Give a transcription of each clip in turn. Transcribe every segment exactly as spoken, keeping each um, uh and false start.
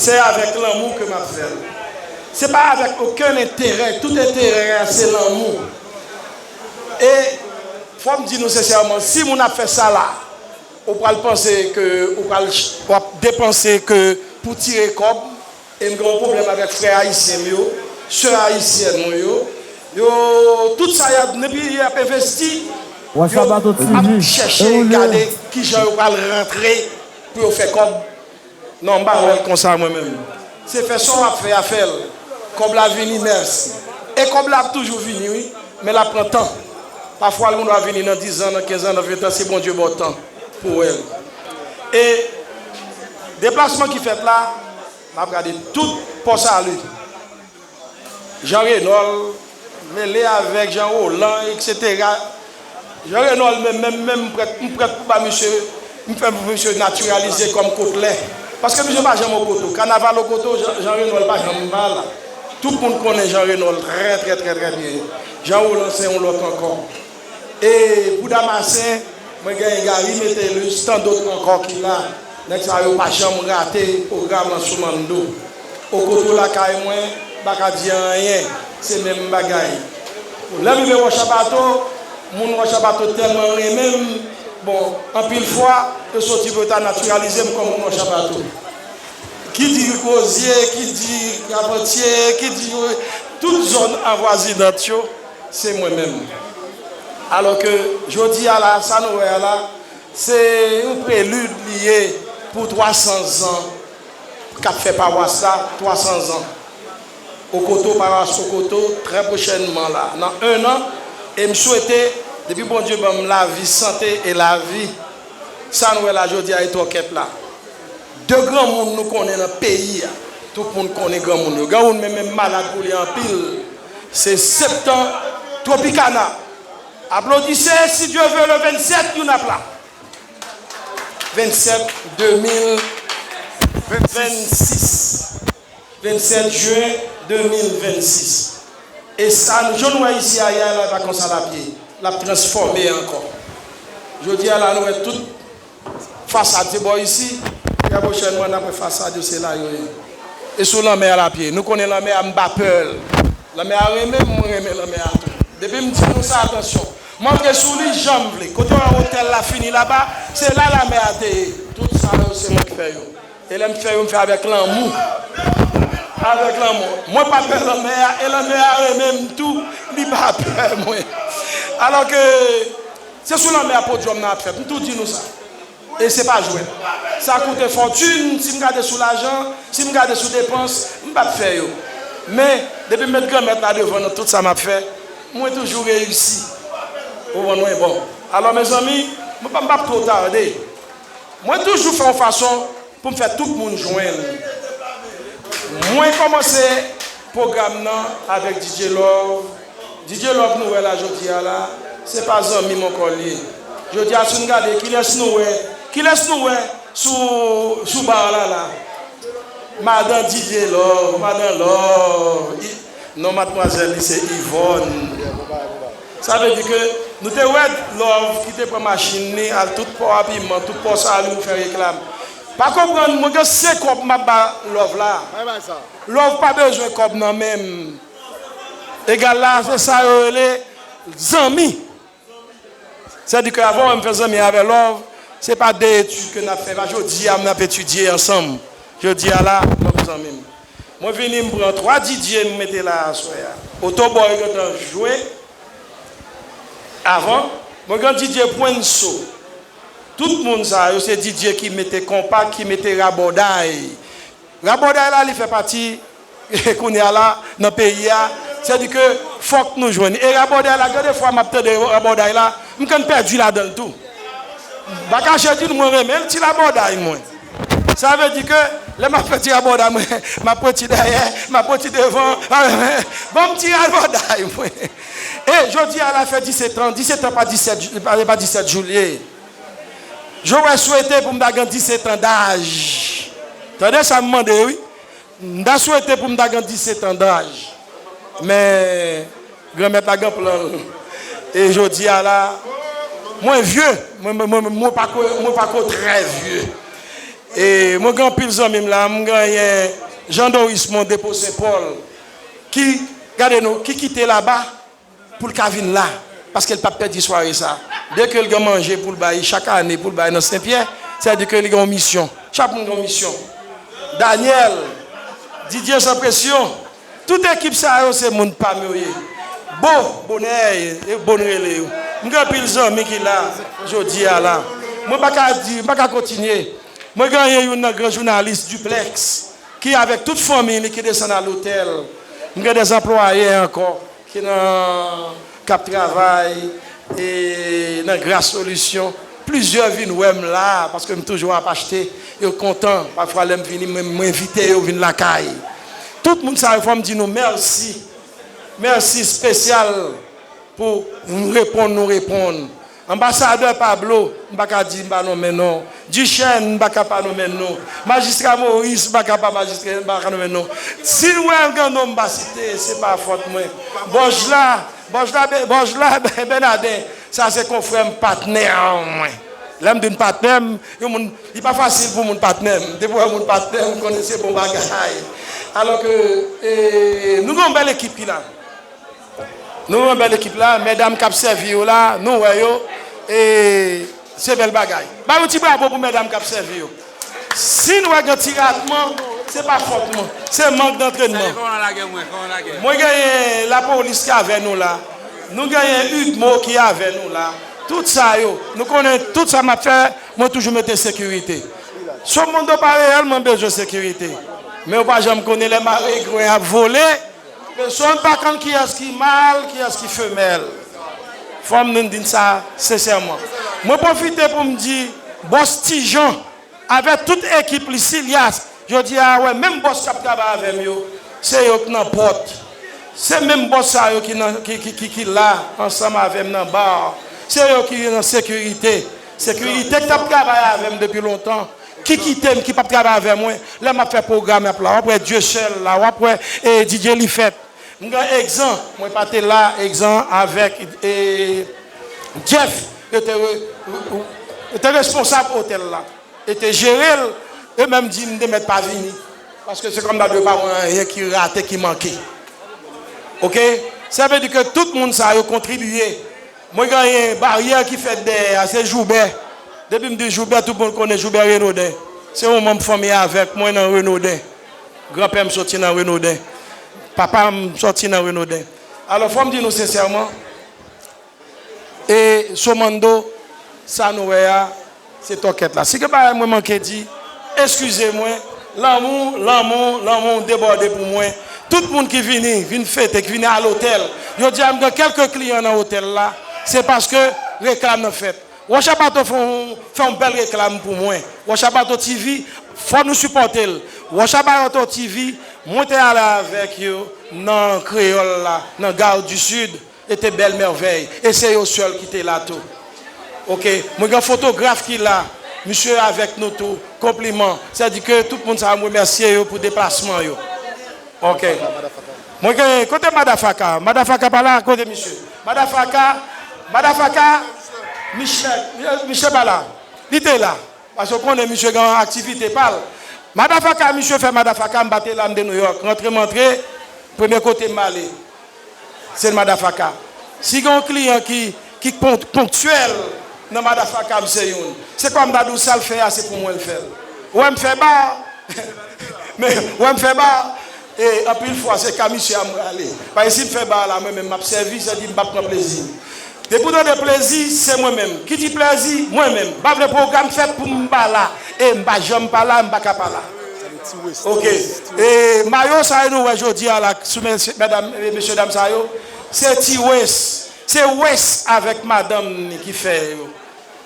Se avèk lanmou ke m ap fè l. Se pa avèk okenn enterè. Tout enterè a, se lanmou. E fò m di nou sensèman, si moun ap fè sa la, ou pral panse ke ou pral ch- w ap depanse ke pou tire kòb, e m gen yon pwoblèm avèk frè ayisyen m yo, sè ayisyèn mwen yo, yo, tout sa y ap, depi y ap envesti, yo ap chèche gade kijan yo pral rantre pou yo fè kòb. Non, m pa wè l konsa mwen menm. Se fè sa w ap fè a, fè l. Kòb la vini, mèsi. E kòb la ap toujou vini, wi, men l ap pran tan. Pafwa, l gendwa vini nan dizan, nan kenzan, nan ventan, si Bondye ba w tan pou w wè l. E deplasman ki fèt la, m ap gade tout Pò Sali. Jean Renol, mele avèk Jean Roland, etsetera. Jean Renol menm, menm, menm, m prèt, m prèt pou ba misye, m fè pou misye natiralize kòm Kotlè. Paske misye pa janm Okoto. Kanaval Okoto, Jean, Jean Renol pa janm pa la. Tout moun konnen Jean Renol trè, trè, trè, trè byen. Jean Roland se yon lòt ankò. E pou Damasen, mwen genyen Gary Metellus, tan dòt ankò ki la. Nèg sa yo pa janm rate pwogram Ansoumando. Okoto lakay mwen, m pa ka di anyen, se menm bagay. Lè m rive Wòch a Bato, moun Wòch a Bato tèlman renmen m, bon, anpil fwa, yo soti pou yo ta natiralize m kòm moun Wòch a Bato. Ki di Kozye, ki di Kapantye, ki di tout zòn avwazinant yo, se mwen menm. Alò ke jodi a la, sa nou wè a la, se yon prelid li ye pou twa san zan k ap fè pawas la, twa san zan. Okoto, pawas Okoto, trè pwochènman la, nan en an, e m swete, depi Bondye ban m lavi, sante e lavi, sa nou wè la jodi a e twò kèt la. De granmoun nou konnen nan peyi a. Tout moun konnen granmoun yo. Granmoun menm, menm malad pou li anpil. Se Septan Tropicana. Aplodise, si Dye ve, le vennsèt, youn ap la. Vennsèt, de mil vennsis. Vennsèt jen de mil vennsis. E sa, nou, jan nou wè isi a yè la, e pa konsa l ap ye. L ap transfòme ankò. Jodi a la, nou wè tout fasad se bò isi. Trè pwochènman, n ap wè fasad yo, se la yo ye. E sou lanmè a l ap ye. Nou konnen lanmè a, m pa pè l. Lanmè a renmen m, mwen renmen lanmè a tou. Depi m di nou sa, atansyon. M antre sou li jan m vle. Kote w wè otèl la fini laba, se la lanmè a te ye. Tout sa yo, se mwen ki fè yo. E lè m fè yo, m fè avèk lanmou. Avèk lanmou. Mwen pa pè lanmè a, e lanmè a renmen m tou, li pa pè mwen. Alò ke se sou lanmè a podyòm nan ap fèt. M tou di nou sa. E se pa jwèt. Sa koute fòtin, si m gade sou lajan, si m gade sou depans, m p ap fè yo. Men, depi m met Granmèt la devan nan tout sa m ap fè, mwen toujou reyisi. Ou konprann mwen? Bon. Alò, mezanmi, mwen pa, m p ap twò tade. Mwen toujou fè yon fason pou m fè tout moun jwenn. Mwen kòmanse pwogram nan avèk D J Love. D J Love nou wè la jodi a la, se pa zanmi m ankò l ye. Jodi a, si n gade, kilès nou wè, kilès nou wè sou, sou bar la la? Madan D J Love, Madan Love. I, non madmwazèl li se Yvonne. Sa vle di ke nou te wè Love ki te pran machin li, al tout pò a piman, tout pò sa li pou fè reklam. Pa konprann, mwen gen se kòb m ap ba Love la. Love pa bezwen kòb nan men m. Egal la, se sa yo rele zanmi. Sètadi ke avan w wè m fè zanmi avè Love, se pa de etid ke n ap fè, pa jodi a n ap etidye ansanm. Jodi a la, Love zanmi m. Mwen vini, m pran twa D J m mete la aswè a. Oto Boy gentan jwe avan. Mwen gen D J Pwenso. Tout moun sa yo se D J ki mete konpa, ki mete rabòday. Rabòday la, li fè pati kounye a la, nan peyi a, sètadi ke fòk nou jwenn. E rabòday la, gen de fwa m ap tande rabòday la, m konn pèdi ladan l tou. M pa kache di nou, mwen renmen ti rabòday mwen. Sa vle di ke lè m ap fè ti rabòday mwen, m ap pran ti dèyè, m ap pran ti devan, ban m ti rabòday mwen. E jodi a la fè disèt an, disèt an pa disèt, pa, pa disèt jou l ye. Jowè swete pou m ta gen disèt an daj. Tande sa m mande wi. M ta swete pou m ta gen disèt an daj. Men, Granmèt la gen plan l. E jodi a la, mwen vye. Mwen, mwen, mwen, mwen pa ko, mwen pa ko trè vye. E mwen gen anpil zanmi m la, m genyen Jean Dorismond Depo Sen Pòl, ki, gade non, ki kite laba pou l ka vin la, paske l p ap pèdi sware sa. Dèke l gen manje pou l bay chak ane, pou l bay nan Senpyè, sa vle di ke li gen yon misyon. Chak moun gen yon misyon. Daniel, Didier Sans Pression, tout ekip sa yo se moun pa m yo ye. Bo, Bonè, e Bon rele yo. M gen anpil zanmi ki la, jodi a la. Mwen pa ka di, m pa ka kontinye. Mwen genyen youn nan gran jounalis, Duplex, ki avèk tout fanmi li ki desann al otèl. M gen de anplwaye ankò ki nan, k ap travay e nan Gras Solisyon. Plizyè vin wè m la, paske m toujou ap achte. Yo kontan. Pafwa, lè m vini, mwen, mwen envite yo vin lakay. Tout moun sa yo, fò m di nou mèsi. Mèsi espesyal pou nou reponn, nou reponn. Anbasadè Pablo, m pa ka di m pa nonmen non. Duchesne, m pa ka pa nonmen non. Majistra Maurice, m pa ka pa majistra, m pa ka nonmen non. Si n wè gen non m pa site, se pa fòt mwen. Bòjla, Bòjla, Bè- Bòjla Bènaden, sa se konfrè m, patnè mwen. Lè m di n patnè m, yon moun, li pa fasil pou moun patnè m. Depi w wè moun patnè m, konnen se bon bagay. Alò ke, e, nou gen yon bèl ekip ki la. Nou gen yon bèl ekip la, medam k ap sèvi yo la, nou wè yo, e se bèl bagay. Ba yon ti bravo pou medam k ap sèvi yo. Si n wè gen ti ratman, se pa fòt mwen, se mank dantrènman. Mwen genyen lapolis ki avè nou la, nou genyen UDMO ki avè nou la. Tout sa yo, nou konnen tout sa m ap fè, mwen toujou mete sekirite. Somondo pa reyèlman bezwen sekirite, men ou pa janm konnen lè mare gwen ap vole. Pèsonn pa konn kiyès ki mal, kiyès ki femèl. Fò m vin di n sa sensèman. Mwen pwofite pou m di bòs Ti Jan, avèk tout ekip li, Silyas, jodi a, wè, menm bòs k ap travay avè m yo, se yo k nan pòt. Se menm bòs sa yo ki nan, ki, ki, ki, ki la ansanm avè m nan bar. Se yo ki nan sekirite. Sekirite k t ap travay avè m depi lontan, ki kite m, ki p ap travay avè mwen. Lè m ap fè pwogram, y ap la. W ap wè Dieuseul la, w ap wè, e, Didier Lifèt. M gen Egzan, mwen pa te la, Egzan avèk, e, Jeff, yo te re- yo te responsab otèl la. E te jere l, yo menm di m te mèt pa vini. Paske se kòm dad yo pa wè anyen ki rate, ki manke. Oke? Sa vle di ke tout moun sa yo kontribye. Mwen genyen baryè ki fèt dèyè a, se Joubè. Depi m di Joubè, tout moun konnen Joubè Renaudin. Se yon manm fanmi avèk mwen nan Renaudin. Granpè m soti nan Renaudin. Papa m soti nan Renaudin. Alò, fò m di nou sensèman, e Somando, sa nou wè a, se tòkèt la. Si gen bagay mwen manke di, eskize mwen, lanmou, lanmou, lanmou debòde pou mwen. Tout moun ki vini, vin fete, ki vini al otèl. Jodi a, m gen kèlke kliyan nan otèl la, se paske reklam nan fèt. Wòch Abato fè yon, fè yon bèl reklam pou mwen. Wòch Abato T V, fò nou sipòte l. Wòch Abato T V, mwen te ale avèk yo nan Kreyòl la, nan Gare du Sud, e te bèl mèvèy. E se yo sèl ki te la tou. Oke, mwen gen fotograf ki la, misye avèk nou tou, konpliman. Sa di ke tout moun sa, m remèsye yo pou deplasman yo. Oke. Mwen gen, kote Madafaka? Madafaka pa la, kote misye? Madafaka, Madafaka, Michel, misye pa la. Li te la. Paske w konnen misye gen aktivite pa l. Madafaka, misye fè Madafaka, m pa te la, m te Nouyòk. Rantre m antre, premye kote m ale, se Madafaka. Si gen yon kliyan ki, ki pon- ponktyèl nan Madafaka, m se youn. Se kòm m ta di w sa l fè a, se pou mwen l fè l. Ou wè m fè ba? Men, ou wè m fè ba? E anpil fwa, se ka misye a m rale. Paske si m fè ba la, mwen menm m ap sèvi, sa di m p ap pran plezi. Depi w tande plezi, se mwen menm. Ki di plezi? Mwen menm. M pa vle pwogram fèt pou m pa la. E m pa janm pa la, m pa ka pa la. Oke. E mayo sa yo nou wè jodi a la, sou mesye, medam, e mesye dam sa yo, se Ti Wes. Se Wes avèk madanm ni ki fè yo.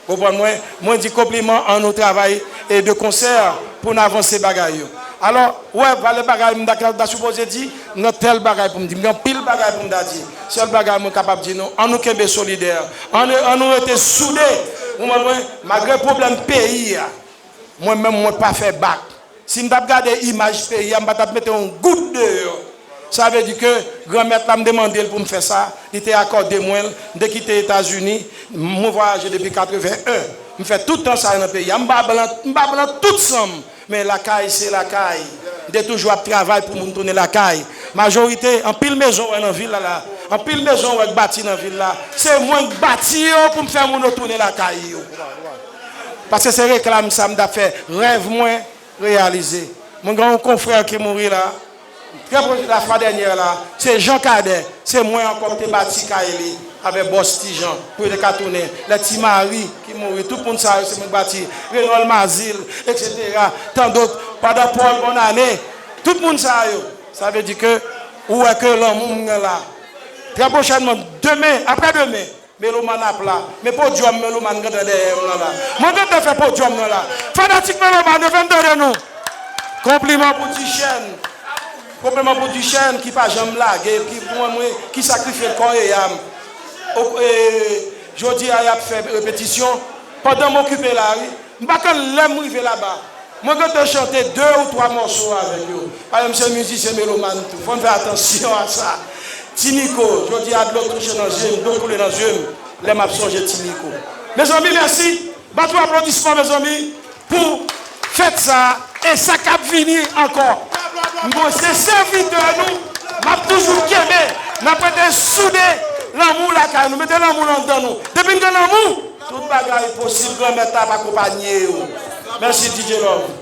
Konprann mwen? Mwen di konpliman, ann nou travay e de konsè pou n avanse bagay yo. Alò, ou wè, valè bagay m ta, ta sipoze di, m gen tèl bagay pou m di, m gen anpil bagay pou m ta di. Sèl bagay mwen kapab di nou, ann nou kenbe solidè, ann, ann nou rete soude. Ou konprann mwen? Malgre pwoblèm peyi a, mwen menm, mwen pa fè bak. Si m t ap gade imaj peyi a, m pa t ap mete yon goud deyò. Sa vle di ke Granmèt la, m te mande l pou m fè sa, li te akòde mwen l. M te kite Etazini, mwen vwayaje depi katreven en. M fè tout tan sa yo nan peyi a. M pa blan, m pa blan tout san m. Men lakay se lakay. M te toujou ap travay pou moun tounen lakay. Majorite, anpil mezon w wè nan vil la la. Anpil mezon w wè k bati nan vil la. Se mwen k bati yo pou m fè moun yo tounen lakay yo. Paske se reklam sa m t ap fè. Rèv mwen reyalize. Mwen gen yon konfrè ki mouri la. Trè pwòch, lafwa dènyè la, se Jan Kadè, se mwen ankò ki te bati kay li avèk bòs Ti Jan pou yo te ka tounen. Lè Ti Mari ki mouri, tout moun sa yo se mwen ki bati. Renòl Mazil, etsetera. Tandòt, pandan Pòl Bonnane, tout moun sa yo. Sa vle di ke ou wè ke lanmou m gen la. Trè pwochènman, demen, aprè demen, Melomàn ap la. Men podyòm Melomàn gentan dèyè m nan la. Mwen gentan fè podyòm nan la. Fanatik Melomàn, yo fè m tande nou. Konpliman pou Dichèn. Konpliman pou Dichèn ki pa janm lage, ki pou mwen, ki sakrifye kò e yam. O- e, Jodi a, y ap fè repetisyon. Pandan m okipe la, wi. M pa konn lè m rive laba. Mwen gentan chante de ou twa mòso avèk yo. Paske m se mizisyen melomàn tou. Fò n fè atansyon a sa. Ti Miko, jodi a dlo touche nan zye m, dlo koule nan zye m, lè m ap sonje Ti Miko. Mezanmi, mèsi. Bat yon aplodisman, mezanmi, pou fèt sa a e sa k ap vini ankò. Mwen se sèvitè nou, m ap toujou kenbe, n ap rete soude lanmou lakay nou, mete lanmou nan dan nou. Depi n gen lanmou, tout bagay posib, Granmèt la ap akonpanye w. Mèsi, D J Love.